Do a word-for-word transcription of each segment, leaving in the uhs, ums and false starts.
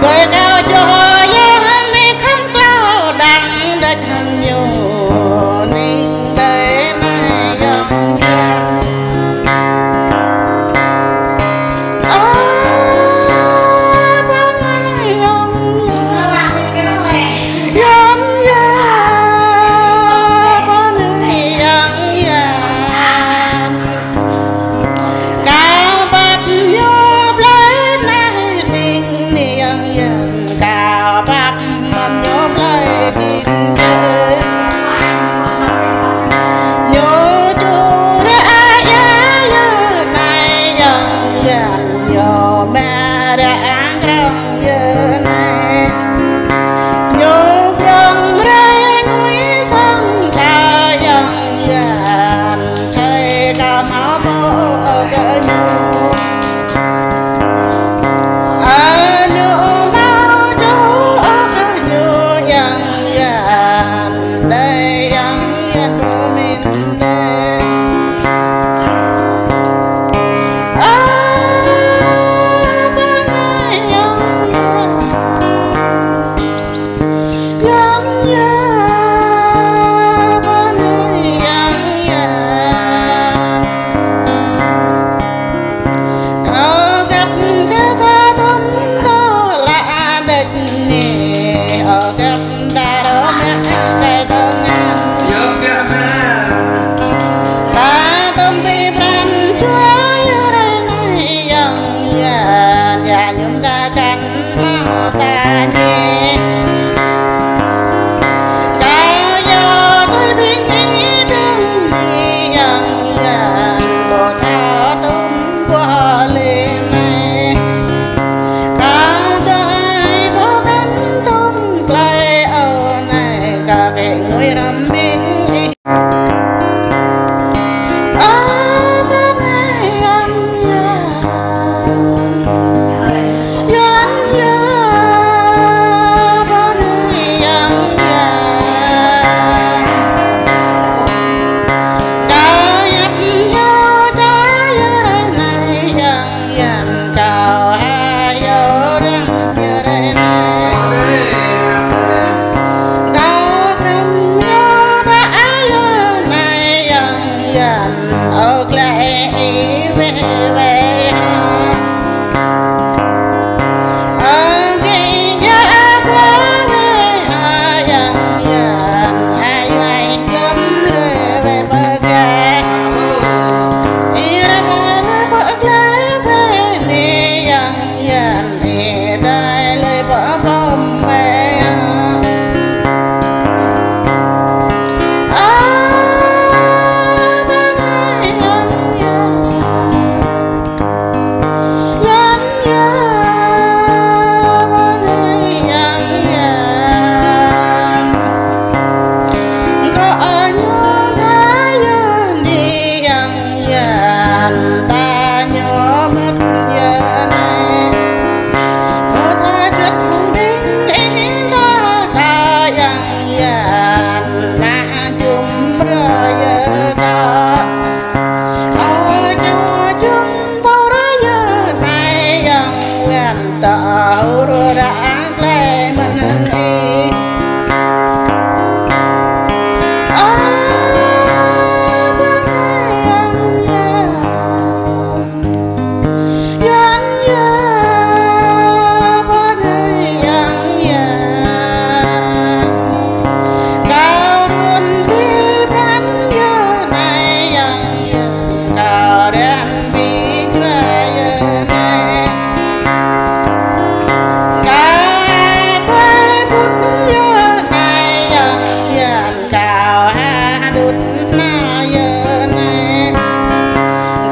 Gơ̆ kâo čô yơh anai khŏm klâo đang đĕč hăng ñu, ning đơi anai yŏng yan. Ơ, bơnai yŏng yan. Yŏng yan, bơnai yŏng yan. Kâo pap ñu plơi anai ning ni yŏng yan, kâo pap mơ̆n ñu plơi ning đơi. Ñu ču ră ayă yơh anai yŏng yan, ñu mă ră ang krong yơh anai. Ñu krong rai ngui sang kâo yŏng yan, čai kâo hmâo pô ôh kơ ñu. Ơ ñu hmâo čô ôh kơ ñu yŏng yan, đơi yŏng yan pơmĭn đơi. Ơ, bơnai yŏng yan. Yŏng yan, bơnai yŏng yan. Ơ găp kơ ta tơm tơlă đĕč ni, ơ găp ta rơmă kơ tơngan. Ta tơm pi pran jua yơh rai anai yŏng yan, ya ñum ta kăn hmâo ta ñe. Kâo yơh tui ƀing ih dơ̆ng ni yŏng yan, ƀu thâo tŭm ƀuh lĕ anai. Kâo dơi ƀu kăn tŭm klơi ôh anai, kâo kĕ ngui hrŏm ƀing ih. Ơ, bơnai yŏng yan. Yŏng yan, bơnai yŏng yan. Kâo yap hyu ta yơh rai anai yŏng yan, kâo ha hyu răng yơh rai anai. Kâo krăm hyu ta yơh anai yŏng yan, ơ glăi ih weh weh hă. Ơ kơ ih yơh weh weh hă yŏng yan, ai wai glăm lơi weh pơgah. Ih ră lơi pơglah weh ni yŏng yan, ih dai lơi pơpơm weh. Ơ, bơnai yŏng yan. Yŏng yan, bơnai yŏng yan. Kơ ñu ta yơh ni yŏng yan, ta ñu mơ̆t yơh anai. Ƀu thâo juăt hăng ƀing ih ta kơ yŏng yan, ană jum rơ yơh kơ. Ơ, čô jum pô rơ yơh anai yŏng yan, tơ ur ră ang klai mơ̆n hăng ih. Ơ, bơnai yŏng yan. Yan yan, bơnai yŏng yan. Kâo run pi pran yơh anai yŏng yan. Kâo run pi jua yơh anai. Kâo ƀai pŭt yơh anai yŏng yan. Kâo ha đut nal yơh anai.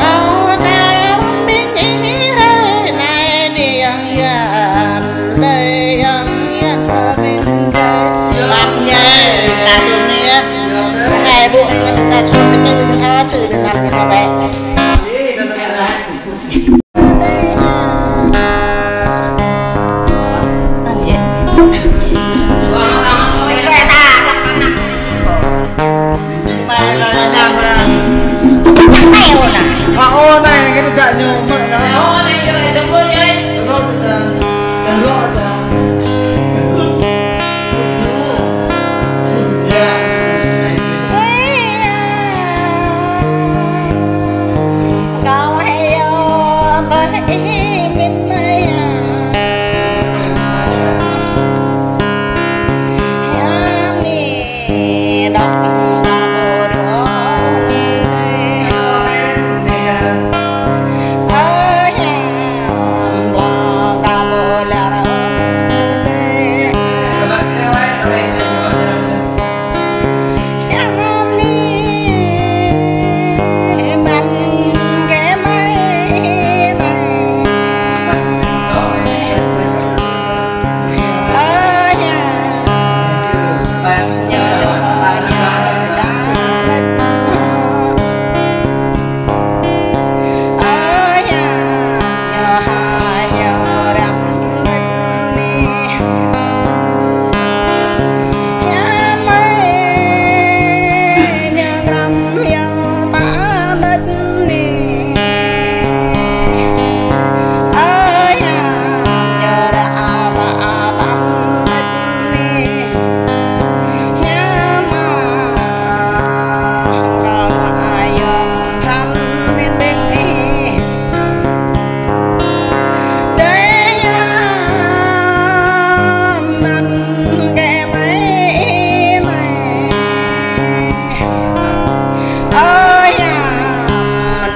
Kâo kar ƀing ih rai anai ni yŏng yan, đơi yŏng yan pơmĭn đơi. Bap ñu, ta dơ̆ng ni yơh. Hai ƀu ih ta čuh ta čuh ta čuh ta čuh ta čuh.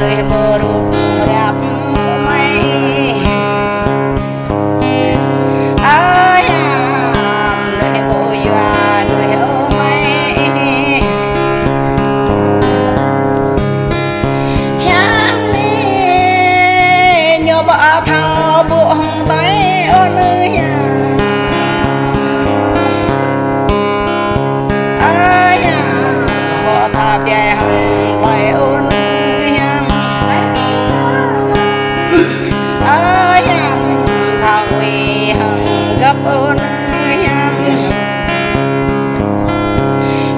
Nuih ƀu rup rap mơi. Ơ hiam, nuih ƀu yua, nuih ơ mơi. Hiam ni, ñu ƀu thâo ƀuh tơi ôn hiam. Ơ hiam, ƀu thâo pơhiăp tơi ôn hiam. Ơ hiam, thâo wĭ hăng găp ôn hiam.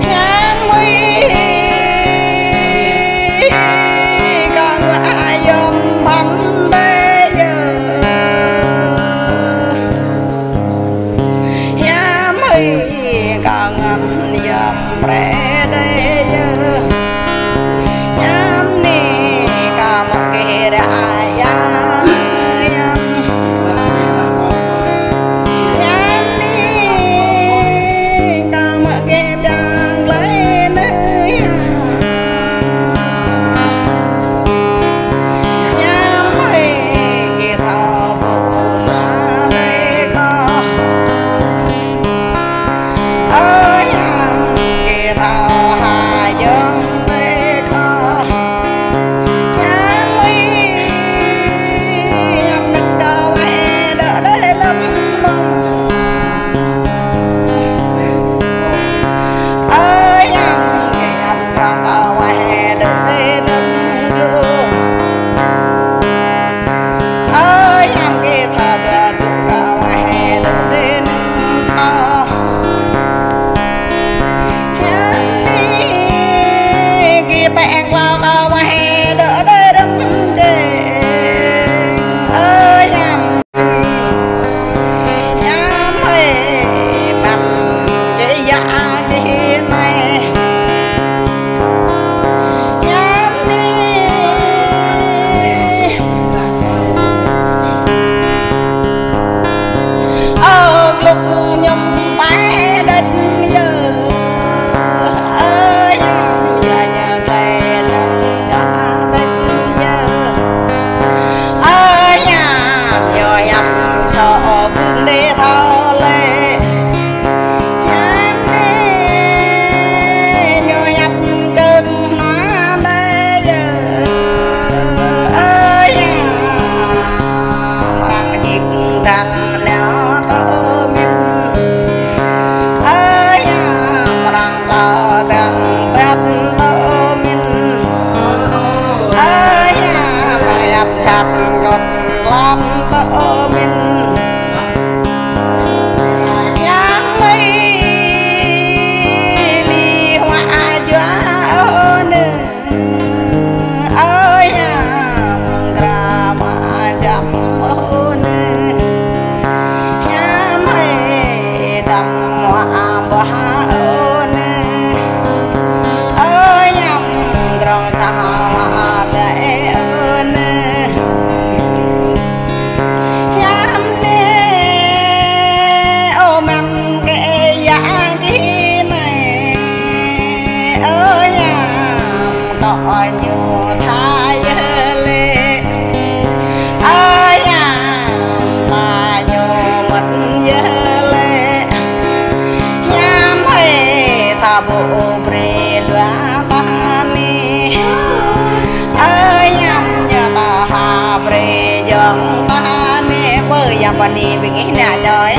Hiam ơi, kâo ngă ayom phăn tơi yơ. Hiam ơi, kâo ngă ayom pre tơi yơ. Hiam ni, kâo mă kơ ră ayang hiam. Hiam ni, kâo mă kơ pơjing glai nơ hiam. Hiam ơi, kơ thâo ƀuh mă tơi kâo. Ơ hiam, kơ thâo ha yong tơi kâo. Hiam ơi, hiam năk kâo wai dŏ tơi lăm mông. Ơ hiam, kơ hiam kâo wai dŏ tơi lăm glô. Ơ hiam, kơ thâo tơdu kâo wai dŏ tơi lăm mông. Hiam ni, kơ pĕ klâo kâo wai dŏ tơi lăm jĕ. Ơ hiam, hiam ơi, păn kơ yă kơ mơi. Hiam ni, ơ glŭk ñum pai đĕt yơ. Ơ hiam, yua ñu glai lăm čă đĕt yơ. Ơ hiam, ñu hiam čô ƀing đe thâo lĕ. Hiam ni, ñu hiam čơk hna tơi yơ. Ơ hiam, arăng jik dang nao tơ mĭn. Ơ hiam, arăng klâo dang ƀat tơ mĭn. Ơ hiam, arăng yap čat gŏp lap tơ mĭn. Hiam ơi, li huă jua ôh nơ. Ơ hiam, kra mă jăm ôh nơ. Hiam ơi, dăm huă ƀuah ôh nơ. Ơ hiam, krong sah huă dai ôh nơ. Hiam ni, ơ măn kơ yă kơ nai. Ơ hiam, tŏ ñu tha yơ lĕ. Ơ hiam, ta ñu mơ̆t yơ lĕ. Hiam ơi, ta ƀu brơi dua ta ni. Ơ hiam, ñu ta ha brơi jong ta ni. Ƀơi yă pơ ni ƀing ih nă čoi.